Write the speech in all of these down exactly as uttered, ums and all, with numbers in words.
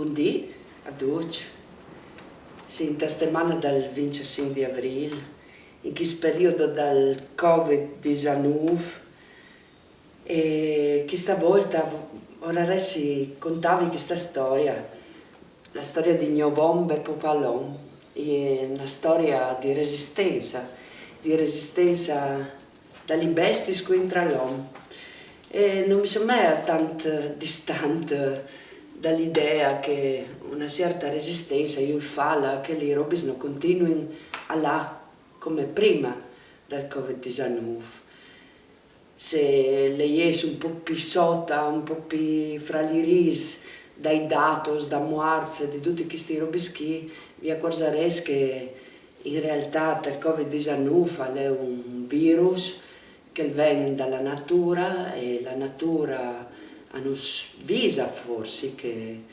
Bundì a ducj. Sin ta stemana dal vincjecinc di avrîl, in chist periodi dal Covid disanûf, e chista volta vo-, vorarès contâvi chista storia, la storia di gno von Bepo Palon, e je na storia di resistensa, di resistensa da li bestiis cuintri a l'om. E no mi somea tant distant da l'idea che una cierta resistensa e il fâ che li robis no continuin a lâ come prima dal Covid disanûf. Se leiês un pôc pi sota, un pôc pi fra li riis dai datos da muarts e di dutis chistis robis chi, vi acuarzarês che in realtât il Covid disanûf al è un virus che al ven da la natura e la natura a nus visa forsi che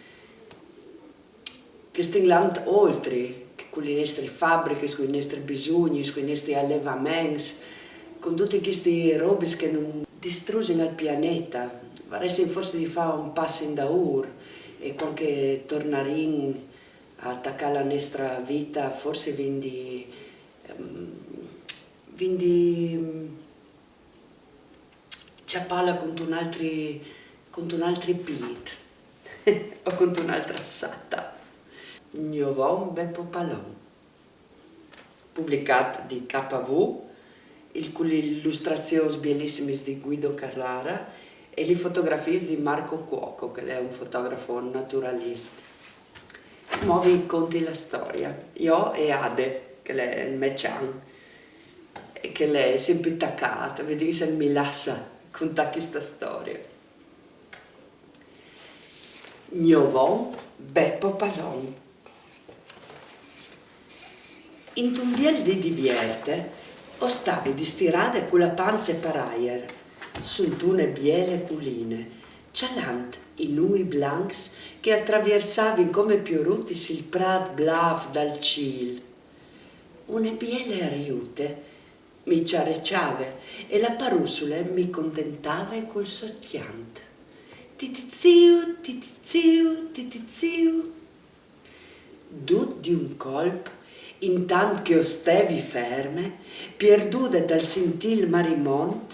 che stin lant oltri, che cu li nestris fabrichis, cui nestris bisugnis, cui nestris alevaments, cun dutis chistis robis che nus distrusin il planeta. Varessin forsi di fâ un pas indaûr e cuant che tornarìn a tacâ la nestra vita, forsi vin di, ehm, vin di, mm, cjapâla cuntun altri, cuntun altri pît o cuntun altra sata. Gno von Bepo Palon, publicât di K V, il, cu li ilustrazions bielissimis di Guido Carrara e li fotografiis di Marco Cuoco, che al è un fotografo naturalist. Mo vi conti la storia. Jo e Ade, che al è il me cjan, e che al è simpri tacât, viodìn se mi lassa contâ chista storia. Gno von Bepo Palon. Intun biel dì di vierte o stavi distirade cu la panze par aier, suntune biele culine, cjalant i nûi blancs che a traviersavin come piorutis il prât blâf dal cîl. Une biele ariute mi cjareçave e la parussule mi contentave cul so cjant. Titiziu, titiziu, titiziu. Dut di un colp, intant che o stevi ferme, pierdude tal sintî il marimont,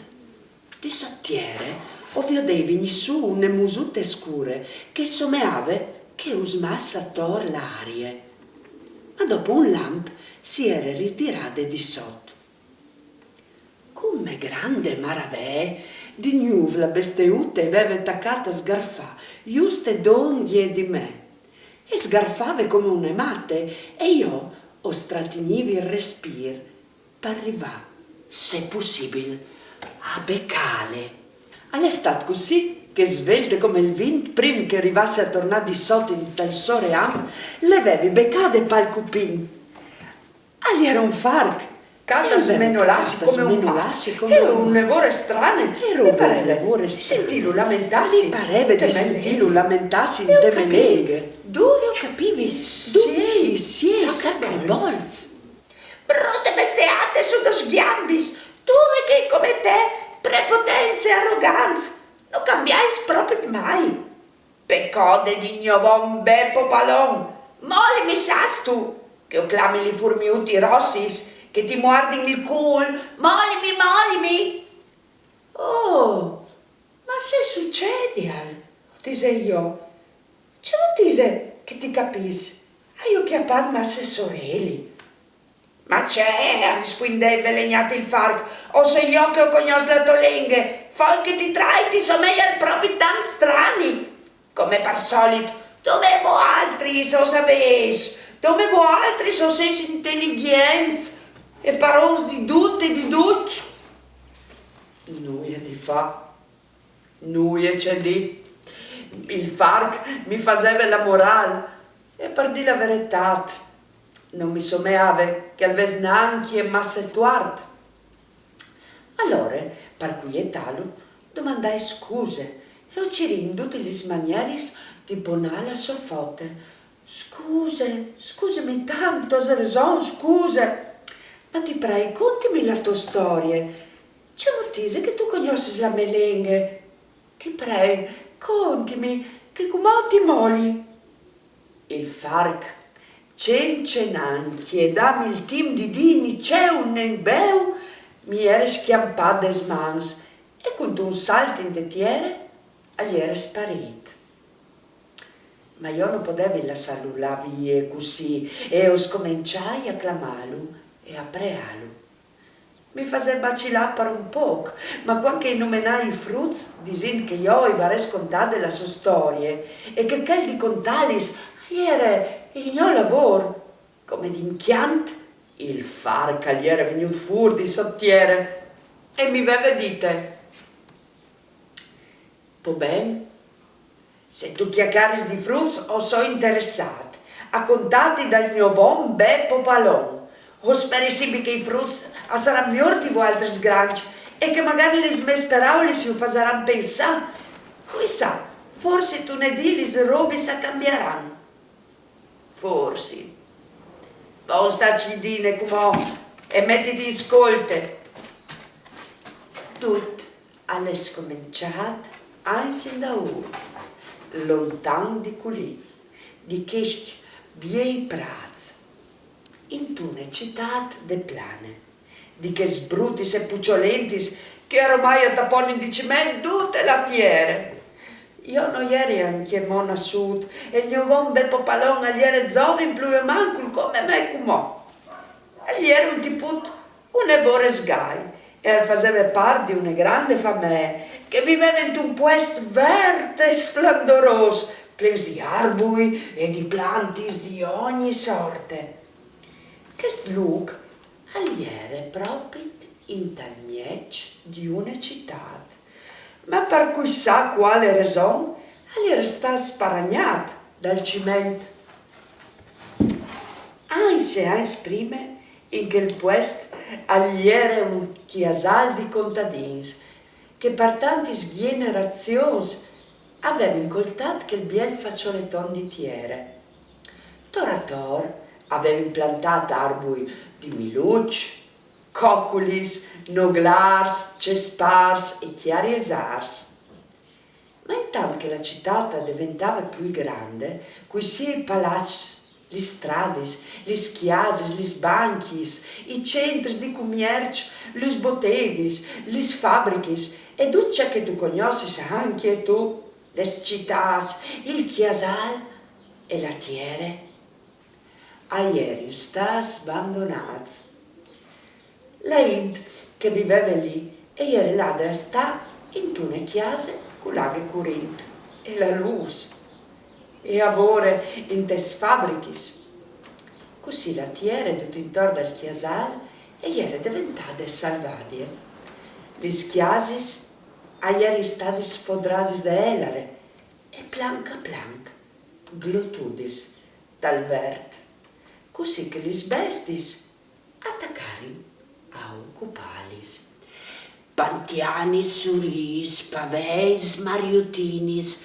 di sot tiere o viodevi vignî sù une musute scure che someave che usmasse ator la arie. Ma dopo un lamp si ere ritirade di sot. Cu me grande maravee, di gnûf la besteute e veve tacât a sgarfâ juste dongje di me. E sgarfave come une mate, e jo o stratignivi il respîr par rivâ, se pussibil, a becâle. Al è stât cussì che svelte come il vint, prin che e rivasse a tornâ di sot intal so reamp, le vevi becade pal cupin. Al jere un farc, ca al smenolave come un mat. E une vore strane, mi pareve di sintîlu lamentâsi, mi pareve di sintîlu lamentâsi inte me lenghe. Dut, o capivi, siei, siei sacrabolts. Brute besteate su dôs gjambis, tu e chei come te, prepotents e arogants, no cambiais propit mai. Pecode di gno von Bepo Palon, molimi sâstu, che o clami li furmiutis rossis che ti muardin il cûl, molimi, molimi! Oh, ma se sucedial, o disei jo, ce vûl dî che ti capìs? Aio cjapât masse soreli. Ma ce, al rispuindè invelegnât il farc, o soi jo che o cognòs la tô lenghe, fol che ti trai ti someial propit tant strani. Come par solit, dome voaltris o savês, dome voaltris o sês inteligjents e parons di dut e di ducj. Nuie di fâ. Nuie ce dî. Il farc mi faseve la morâl e, par dî la veretât, no mi someave che al ves nancje masse tuart. Alore, par cuietâlu, o domandai scuse e o cirì in dutis lis manieris di ponâ la sô fote. Scuse, scusimi tant, tu âs reson, scuse. Ma ti prei, contimi la tô storie. Cemût ise che tu cognossis la mê lenghe? Ti prei, contimi, che cumò ti moli. Il farc, cence nancje dâmi il timp di dî ni ceu ni beu, mi jere scjampât des mans e cuntun salt inte tiere al jere sparît. Ma jo no podevi lassâlu lâ vie cussì e o scomençai a clamâlu e a preâlu. Mi fasè bacilâ par un pôc, ma cuant che i nomenà i fruts, disint che jo i varès contade la sô storie e che chel di contâlis al jere il gno lavôr, come d'incjant il farc al jere vignût fûr di sot tiere e mi veve dite: Po ben, se tu cjacaris di fruts, o soi interessât a contâti dal gno von Bepo Palon. O speri simpri che i fruts a saran miôr di voaltris grancj e che magari lis mês peraulis ju fasaran pensâ. Cui sa, forsit un dì lis robis a cambiaran. Forsit. Bon, sta, cjidine cumò e metiti in scolte. Dut al è scomençât agns indaûr, lontan di culì, di chescj biei prâts, intune citât de plane, di chês brutis e puçolentis che ormai a taponin di ciment dute la tiere. Jo no jeri ancjemò nassût e il gno von Bepo Palon al jere zovin plui o mancul come me cumò. Al jere un tiput une vore sgai e al faseve part di une grande famee che e viveve intun puest vert e sflandorôs, plens di arbui e di plantis di ogni sorte. Chest lûc al jere propit intal mieç di une citât, ma par cui sa cuale reson al jere stât sparagnât dal ciment. Agns e agns prime, in chel puest al jere un cjasâl di contadins che par tantis gjenerazions a vevin coltât chel biel façoleton di tiere. Tor ator a vevin plantât arbui di miluç, coculis, noglârs, cespârs e cjariesârs. Ma intant che la citât a deventave plui grande, cui siei palaçs, lis stradis, lis cjasis, lis bancjis, i centris di cumierç, lis boteghis, lis fabrichis e dut ce che tu cognossis ancje tu des citâts, il cjasâl e la tiere a jerin stâts bandonâts. La int che e viveve li e jere lade a stâ intune cjase cu la aghe curint e la lûs e a vore intes fabrichis. Cussì la tiere dut intor dal cjasâl e jere deventade salvadie. Lis cjasis a jerin stadis fodradis de elare e planc a planc glotudis dal vert, cussì che lis bestiis a tacarin a ocupâlis. Pantianis, surîs, paveis, mariotinis,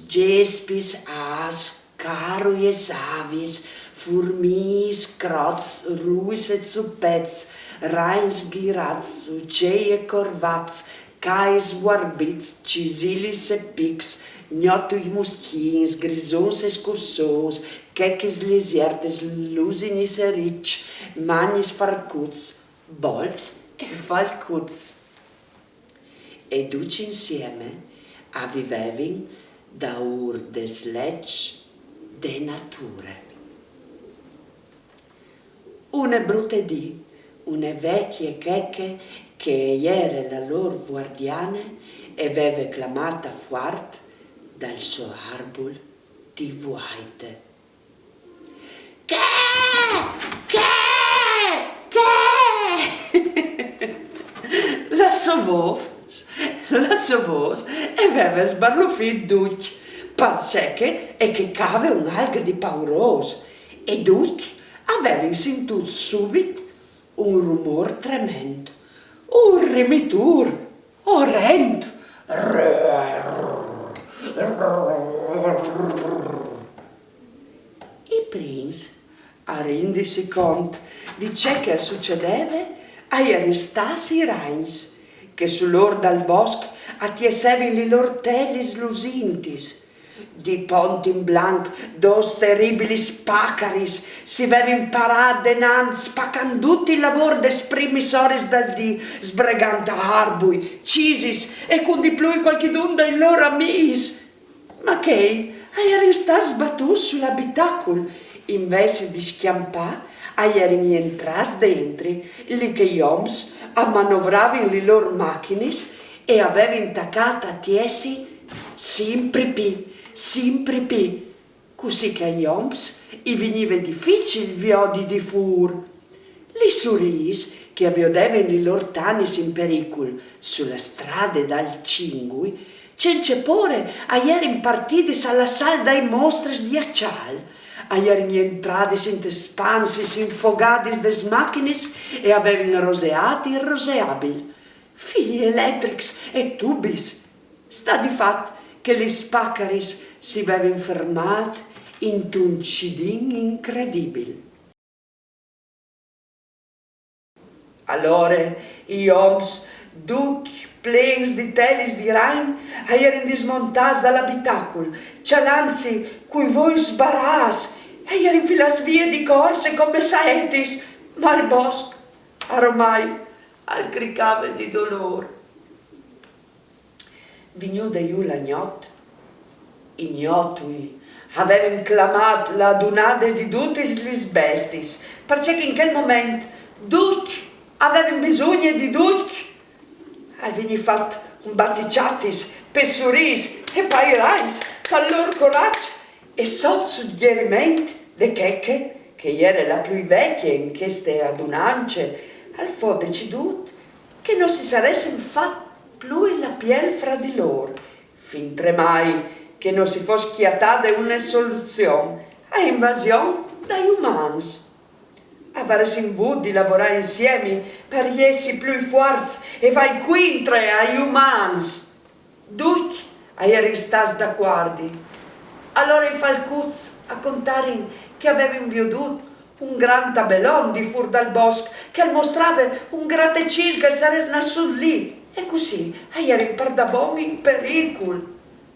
gjespis, âfs, caruis, avis, furmiis, crots, ruis e zupets, ragns, ghirats, ucei e corvats, cais, vuarbits, cisilis e pics, gnotui, muscjins, grisons e scursons, chechis, lisiertis, lusignis e riçs, magnis, farcuts, bolps e falcuts. E ducj insiemi a vivevin daûr des leçs de nature. Une brute dì, une vecje cheche che e jere la lôr vuardiane e veve clamât fuart dal so arbul di vuaite: Chê! Chê! Chê! La sô vôs, la sô vôs e veve sbarlufît ducj, parcè che e checave un alc di paurôs, e ducj a vevin sintût subit un rumôr trement, un rimitûr orent. I prins, a rindisi cont di ce che al sucedeve, a jerin stâts i ragns, che sul ôr dal bosc a tiessevin li lôr telis lusintis, Di pont in blanc, dôs teribilis pacaris si vevin parât denant, spacant dut il lavôr des primis oris dal dì, sbregant arbui, cisis e cun di plui cualchidun dai lôr amîs. Ma chei a jerin stâts sbatûts sul abitacul, invezit di scjampâ, a jerin jentrâts dentri, li che i oms a manovravin li lôr machinis e a vevin tacât a tiessi simpri pi, simpri pi, cussì che ai oms i vignive dificil viodi di fûr. Li surîs, che a viodevin li lôr tanis in pericul su la strade dal cingui, cence pôre a jerin partidis a lassâl dai mostris di acciâl, a jerin jentradis intes pansis infogadis des machinis e a vevin roseât il roseabil, fîi eletrics e tubis. Sta di fat che lis pacaris si vevin fermât intun cidin incredibil. Alore i oms, ducj plens di telis di ragn, a jerin dismontâts dal abitacul, cjalantsi cui voi sbarâts, e a jerin filâts vie di corse come saetis, ma il bosc aromai al cricave di dolôr. Vignude jù la gnot, i gnotui a vevin clamât la adunade di dutis lis bestiis, parcè che in chel moment ducj a vevin bisugne di ducj. Al vignì fat un baticiatis pes surîs e pai ragns pal lôr coraç e sot sugjeriment de Cheche, che e jere la plui vecje in cheste adunance, al fo decidût che no si saressin fat plui la piel fra di lôr, fintremai che no si fos cjatade une soluzion a invasion dai umans. A varessin vût di lavorâ insiemi par jessi plui fuarts e fâi cuintri ai umans. Ducj a jerin stâts dacuardi. Alore i falcuts a contarin che a vevin viodût un grant tabelon di fûr dal bosc che al mostrave un gratecîl che al sarès nassût li, e cussì a jerin pardabon in pericul.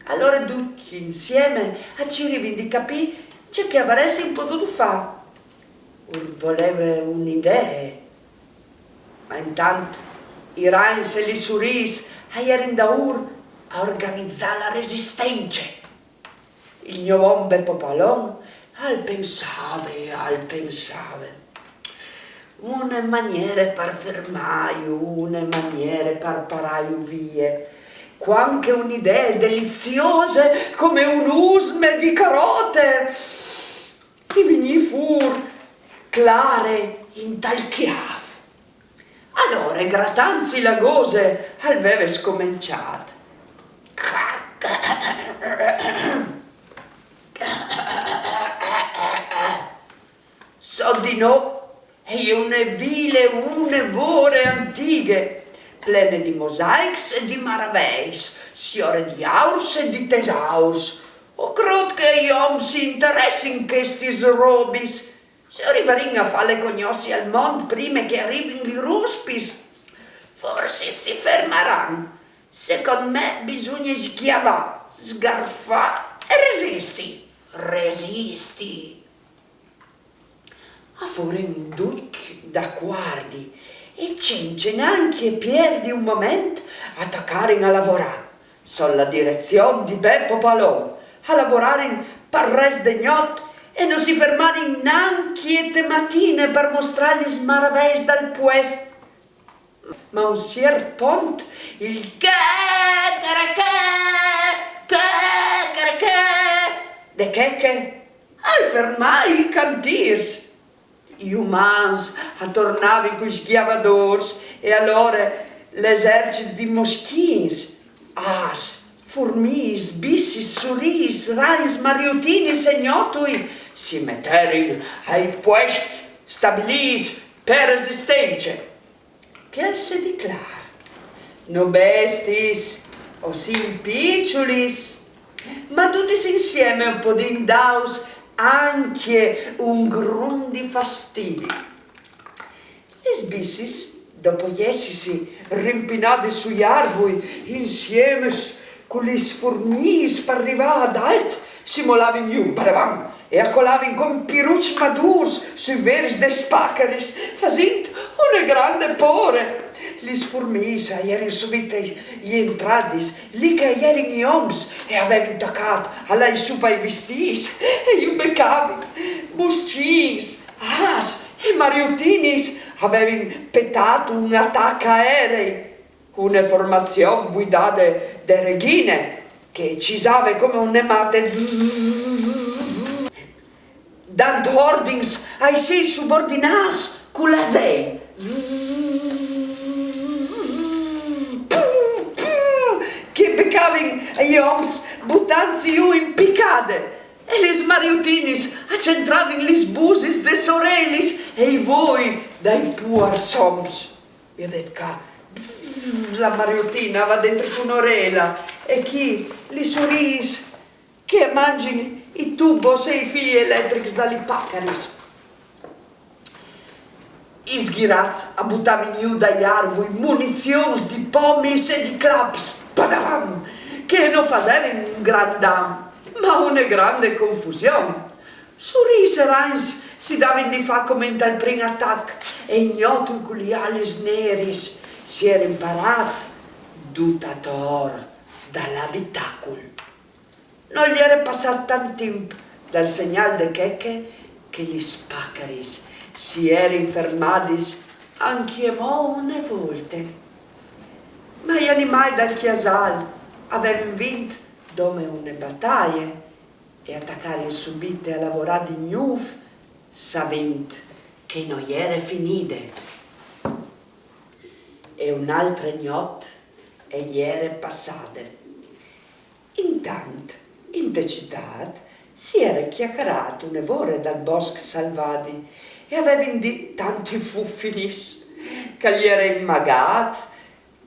Alore ducj insiemi a cirivin di capî ce che a varessin podût fâ. Ur voleve une idee. Ma intant i ragns e lis surîs a jerin daûr a organizâ la resistence. Il gno om Bepo Palon al pensave e al pensave. Une maniere par fermâju, une maniere par parâju vie. Cuant che une idee deliziose come une usme di carote i vignì fûr clare intal cjâf. Alore, gratantsi la gose, al veve scomençât. So di no, e je une vile, une vore antighe, plene di mosaics e di maraveis, siore di aurs e di tesaurs. O crôt che i oms si interessin chestis robis. Se o rivarìn a fâle cognossi al mont prime che a rivin li ruspis, forsit si fermaran. Secont me bisugne sgjavâ, sgarfâ e resisti. Resisti. A forin ducj dacuardi e cence nancje pierdi un moment a tacarin a lavorâ. Sot la direzion di Bepo Palon, a lavorarin pal rest de gnot e no si fermarin nancje te matine par mostrâ lis maraveis dal puest. Ma a un siert pont il checherechè, checherechè de Cheche al fermà i cantîrs. I umans a tornavin cui sgjavadôrs e alore l'esercit di moschins, âfs, furmiis, bissis, surîs, ragns, mariutinis e gnotui si meterin ai puescj stabilîts pe resistence. Chel sedì clâr. No bestiis, o sin piçulis, ma dutis insiemi o podìn dâus ancje un grum di fastidi. Lis bissis, dopo jessisi rimpinadis sui arbui insiemi s-, Cu lis furmiis par rivâ ad alt si molavin jù, badabam, e a colavin come piruçs madûrs sui vêrs des pacaris, fasint une grande pôre. Lis furmiis a jerin subite jentradis li che a jerin i oms e a vevin tacât a lâi sù pai vistîts e ju becavin. Muscins, âfs e mariutinis a vevin petât un atac aerei. Une formazion vuidade de regjine che e cisave come une mate, dant ordins ai siei subordinâts cul asei, che a becavin i oms butantsi jù in picade, e lis mariutinis a centravin lis busis des orelis e i voi dai puars oms. Viodêt ca, bzz, la mariutina e va dentri cun une orela, e chi lis uriis che a mangjin i tubos e i fîi eletrics da lis pacaris. I sghirats a butavin jù dai arbui munizions di pomis e di claps, badabam, che no fasevin un grant dam, ma une grande confusion. Suriis e ragns si davin di fâ come intal prin atac, e i gnotui cu lis alis neris si jerin parâts dut ator dal abitacul. Nol jere passât tant timp dal segnâl de Cheche che lis pacaris si jerin fermadis ancjemò une volte. Ma i animâi dal cjasâl a vevin vint dome une bataie e a tacarin subite a lavorâ di gnûf, savint che no jere finide. E une altre gnot e jere passade. Intant, inte citât, si jere cjacarât une vore dal bosc salvadi e a vevin dit tantis fufinis che al jere inmagât,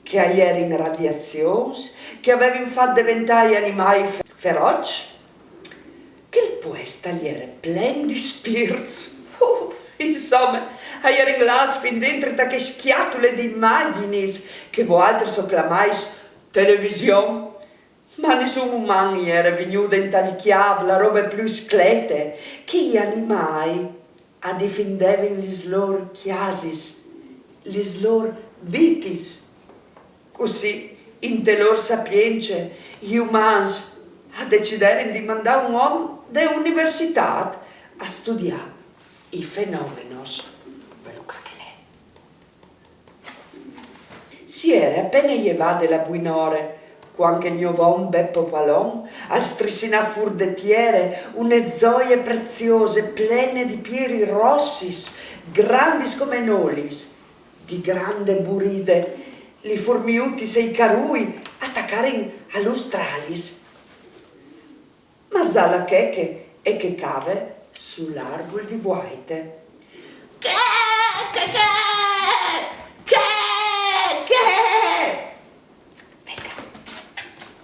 che a jerin radiazions, che a vevin fat deventâ i animâi fe-, feroçs. Chel puest al jere plen di spirts. Uh, insome, a jerin lâts fin dentri ta chê scjatule di imagjinis che voaltris o clamais television. Ma nissun uman jere vignût intal cjâf la robe plui sclete, che i animâi a difindevin lis lôr cjasis, lis lôr vitis. Cussì, inte lôr sapience, i umans a deciderin di mandâ un om de universitât a studiâ i fenomenos. Velu ca che l'è. Si jere a pene jevade la buinore, cuant che gno von Beppo Palon al strissinà fûr de tiere une zoie preziose plene di pieris rossis, grandis come nolis, di grande buride. Lis furmiutis e i carûi a tacarin a lustralis. Ma za la Cheche e checave sul arbul di vuaite. Che, che, che, che, che! Veca,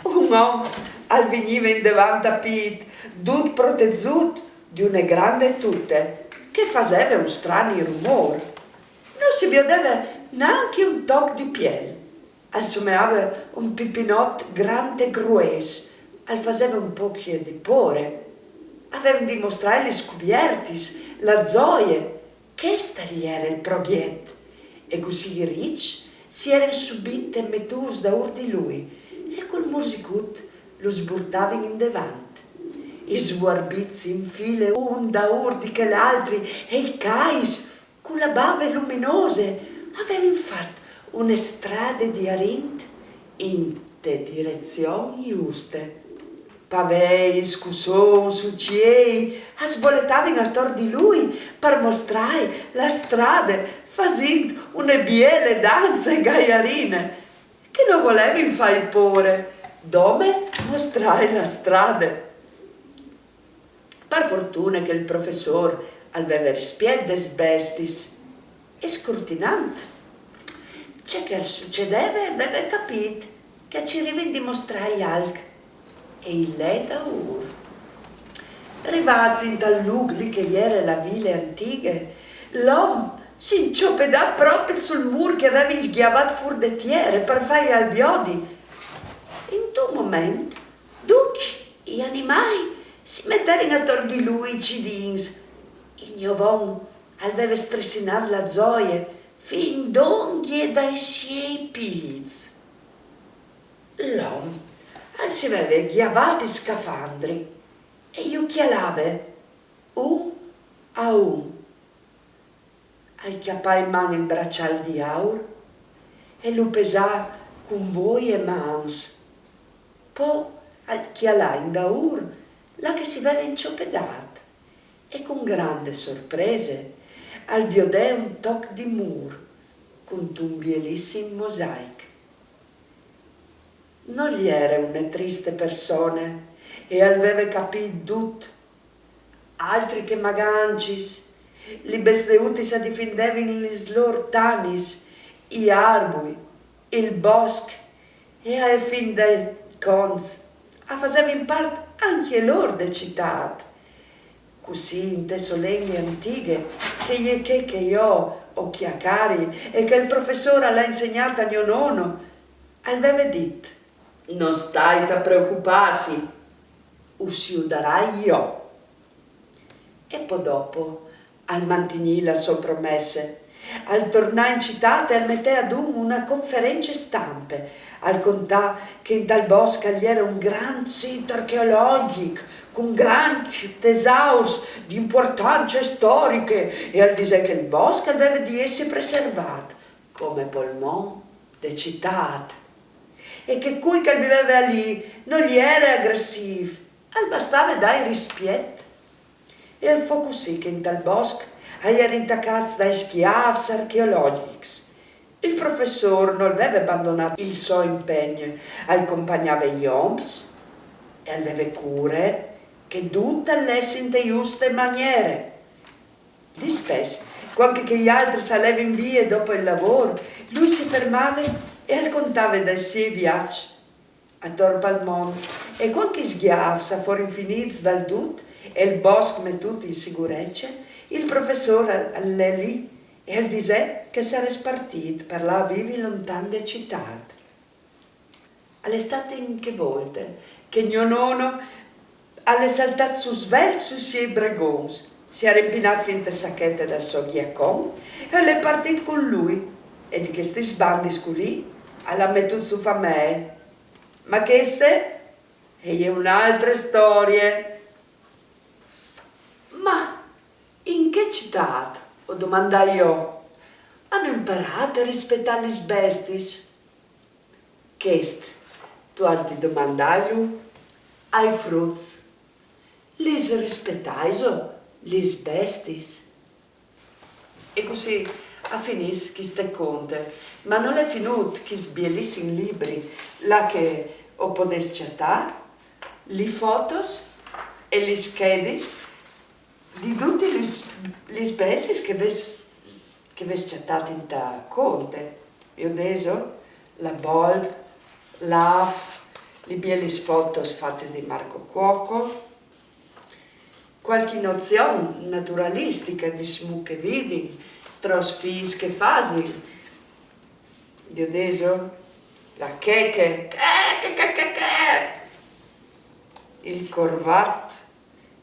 un om al vignive indevant a pît, dut protezût di une grande tute, che e faseve un strani rumôr. No si viodeve nancje un toc di piel. Al someave un pipinot grant e grues, al faseve un pocje di pôre. A vevin di mostrâi lis cuviertis, la zoie, chest al jere il progjet. E cussì i riçs si jerin subite metûts daûr di lui e cul musicut lu sburtavin indevant. I svuarbits in file un daûr di chel altri e i cais cu la bave luminose a vevin fat une strade di arint inte direzion juste. Paveis, scussons, uciei a svoletavin ator di lui par mostrâi la strade, fasint une biele danze gaiarine, che no volevin fâi pôre, dome mostrâi la strade. Par fortune che il professôr al veve rispiet des bestiis e, scrutinant ce che al sucedeve, al veve capît che a cirivin di mostrâi alc e i lè daûr. Rivâts intal lûc li che e jere la vile antighe, l'om si inçopedà propit sul mûr che a vevin sgjavât fûr de tiere par fâi al viodi. Intun moment, ducj i animâi si meterin ator di lui cidins. Il gnovom al veve strissinât la zoie fin dongje dai siei pîts. L'om al si veve gjavât il scafandri e ju cjalave un a un. Al cjapà in man il braçâl di aur e lu pesà cun voie mans. Po al cjalà indaûr là che si veve inçopedât e cun grande sorprese al viodè un toc di mûr cuntun bielissim mosaic. Nol jere une triste persone e al veve capît dut. Altri che magancis, li besteutis a difindevin lis lôr tanis, i arbui, il bosc, e ae fin dai conts a fasevin part ancje lôr de citât. Cussì inte sô lenghe antighe, che e je chê che jo o cjacari e che il professôr al à insegnât a gno nono, al veve dit: No stait a preocupâsi, us judarai jo. E po dopo al mantignì la sô promesse. Al tornà in citât e al metè adun une conference stampe. Al contà che intal bosc al jere un grant sit archeologjic, cun grancj tesaurs di impuartance storiche, e al disè che il bosc al veve di jessi preservât come polmon de citât, e che cui che al viveve alì nol jere agressîf, al bastave dâi rispiet. E al fo cussì che intal bosc a jerin tacâts dai sgjavs archeologjics. Il professôr nol veve bandonât il so impegn, al compagnave i oms e al veve cure che dut al lessi inte juste maniere. Dispès, cuant che i altris a levin vie dopo il lavôr, lui si fermave e al contave dai siei viaçs ator pal mont, e cuant che i sgjavs a forin finîts dal dut e il bosc metût in sigurece, il professôr al, al lè lì e al disè che al sarès partît par lâ a vivi lontan de citât. Al è stât in chê volte che gno nono al è saltât sù svelt sui siei bregons, si à rimpinât fin te sachete dal so gjacon e al è partît cun lui, e di chestis bandis culì al à metût sù famee. Ma cheste e je une altre storie. Ma in chê citât, o domandai jo, àn imparât a rispietâ lis bestiis? Chest tu âs di domandâlu ai fruts. Lis rispietais lis bestiis? E cussì a finìs cheste conte, ma nol è finût chest bielissim libri, là che o podês cjatâ lis fotos e lis schedis di dutis lis, lis bestiis che vês, che vês cjatât inte conte. Viodêso? La bolp, l'âf, lis bielis fotos fatis di Marco Cuoco, cualchi nozion naturalistica, dismù, che vivin, trops fîs che fasin. Viodêso? La cheche, che, che, che, che, che. Il corvat,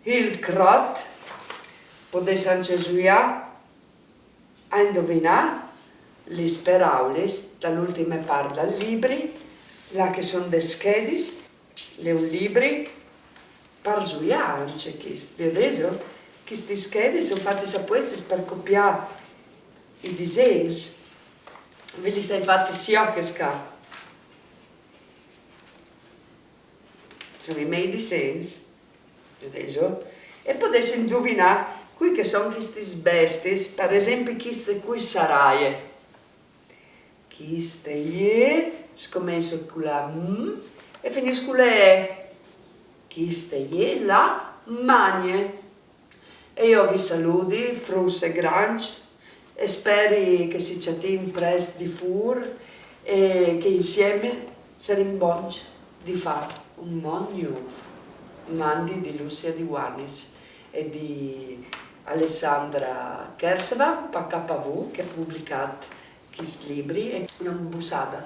il crot. Podês ancje zuiâ a induvinâ lis peraulis da l'ultime part dal libri, là che a son des schedis, al è un libri par zuiâ ancje chest, viodêso? Chestis schedis a son fatis apuestis par copiâ i disens. Ve lis ai fatis jo chescj ca. A son i miei disens. Viodêso? E podês induvinâ cui che a son chestis bestiis, par esempli cheste cui saraie. Cheste e je, scomenço cu la M e finìs cu la E. Cheste e je la magne. E jo vi saludi, fruts e grancj, e speri che si cjatìn prest di fûr e che insiemi sarìn bogns di fâ un mont gnûf. Mandi di Lucia Di Uanis e di Alessandra Kersevan, par K V, che à publicât chest libri e una bussada.